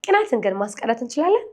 ቅናትን ግን ማስቀረት እንችላለን?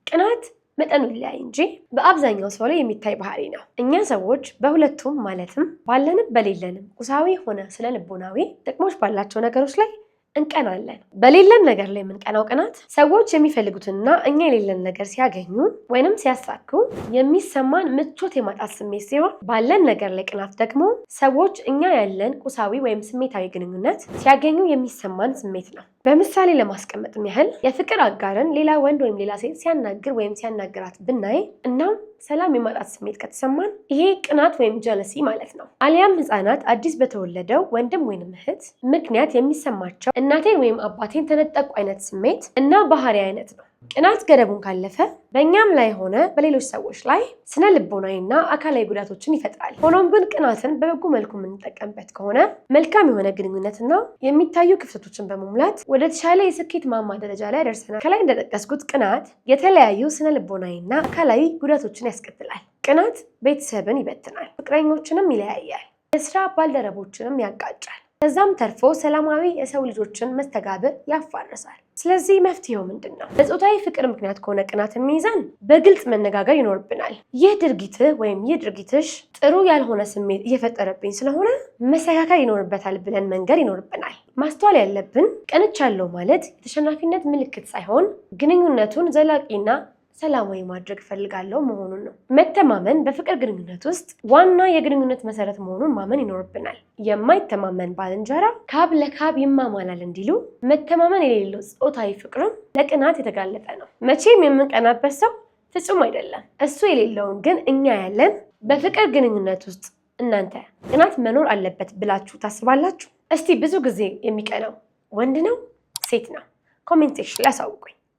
ቅናት መጠኑ ይለያይ እንጂ በአብዛኛው ሰው ላይ የሚታይ ባህሪ ነው። እኛ ሰዎች በሁለቱም ማለትም ባለንም በሌለንም ቁሳዊ ሆነ ስነ ልቦናዊ ጥቅሞች ባላቸው ነገሮች ላይ እንቀናለን። በሌለን ነገር ላይ የምንቀናው ቅናት ሰዎች የሚፈልጉትንና እኛ የሌለን ነገር ሲያገኙ ወይንም ሲያሳኩ የሚሰማን ምቾት የማጣት ስሜት ሲሆን፣ ባለን ነገር ላይ ቅናት ደግሞ ሰዎች እኛ ያለን ቁሳዊ ወይም ስሜታዊ ግንኙነት ሲያገኙ የሚሰማን ስሜት ነው። በምሳሌ ለማስቀመጥም ያህል የፍቅር አጋርን ሌላ ወንድ ወይም ሌላ ሴት ሲያናግር ወይም ሲያናግራት ብናይ እናም ሰላም የማጣት ስሜት ከተሰማን ይሄ ቅናት ወይም jealousy ማለት ነው። አሊያም ህፃናት አዲስ በተወለደው ወንድም ወይንም እህት ምክንያት የሚሰማቸው እናቴን ወይም አባቴን ተነጠቁ አይነት ስሜት እና ባህሪ አይነት ነው። ቅናት ገደቡን ካለፈ በእኛም ላይ ሆነ በሌሎች ሰዎች ላይ ስነ ልቦናዊና አካላዊ ጉዳቶችን ይፈጥራል። ሆኖም ግን ቅናትን በበጎ መልኩ የምንጠቀምበት ከሆነ መልካም የሆነ ግንኙነትና የሚታዩ ክፍተቶችን በመሙላት ወደ ተሻለ የስኬት ማማ ደረጃ ላይ ያደርሰናል። ከላይ እንደጠቀስኩት ቅናት የተለያዩ ስነ ልቦናዊና አካላዊ ጉዳቶችን ያስከትላል። ቅናት ቤተሰብን ይበትናል፣ ፍቅረኞችንም ይለያያል፣ የስራ ባልደረቦችንም ያጋጫል። ከዛም ተርፎ ሰላማዊ የሰው ልጆችን መስተጋብር ያፋርሳል። ስለዚህ መፍትሄው ምንድን ነው? በጾታዊ ፍቅር ምክንያት ከሆነ ቅናት የሚይዘን በግልጽ መነጋገር ይኖርብናል። ይህ ድርጊትህ ወይም ይህ ድርጊትሽ ጥሩ ያልሆነ ስሜት እየፈጠረብኝ ስለሆነ መስተካከል ይኖርበታል ብለን መንገር ይኖርብናል። ማስተዋል ያለብን ቀንቻለሁ ማለት የተሸናፊነት ምልክት ሳይሆን ግንኙነቱን ዘላቂና ሰላማዊ ማድረግ እፈልጋለሁ መሆኑን ነው። መተማመን በፍቅር ግንኙነት ውስጥ ዋና የግንኙነት መሰረት መሆኑን ማመን ይኖርብናል። የማይተማመን ባልንጀራ ካብ ለካብ ይማማላል እንዲሉ መተማመን የሌለው ጾታዊ ፍቅርም ለቅናት የተጋለጠ ነው። መቼም የምንቀናበት ሰው ፍጹም አይደለም። እሱ የሌለውን ግን እኛ ያለን። በፍቅር ግንኙነት ውስጥ እናንተ ቅናት መኖር አለበት ብላችሁ ታስባላችሁ? እስቲ ብዙ ጊዜ የሚቀናው ወንድ ነው ሴት ነው? Comment section ላይ አሳውቁኝ።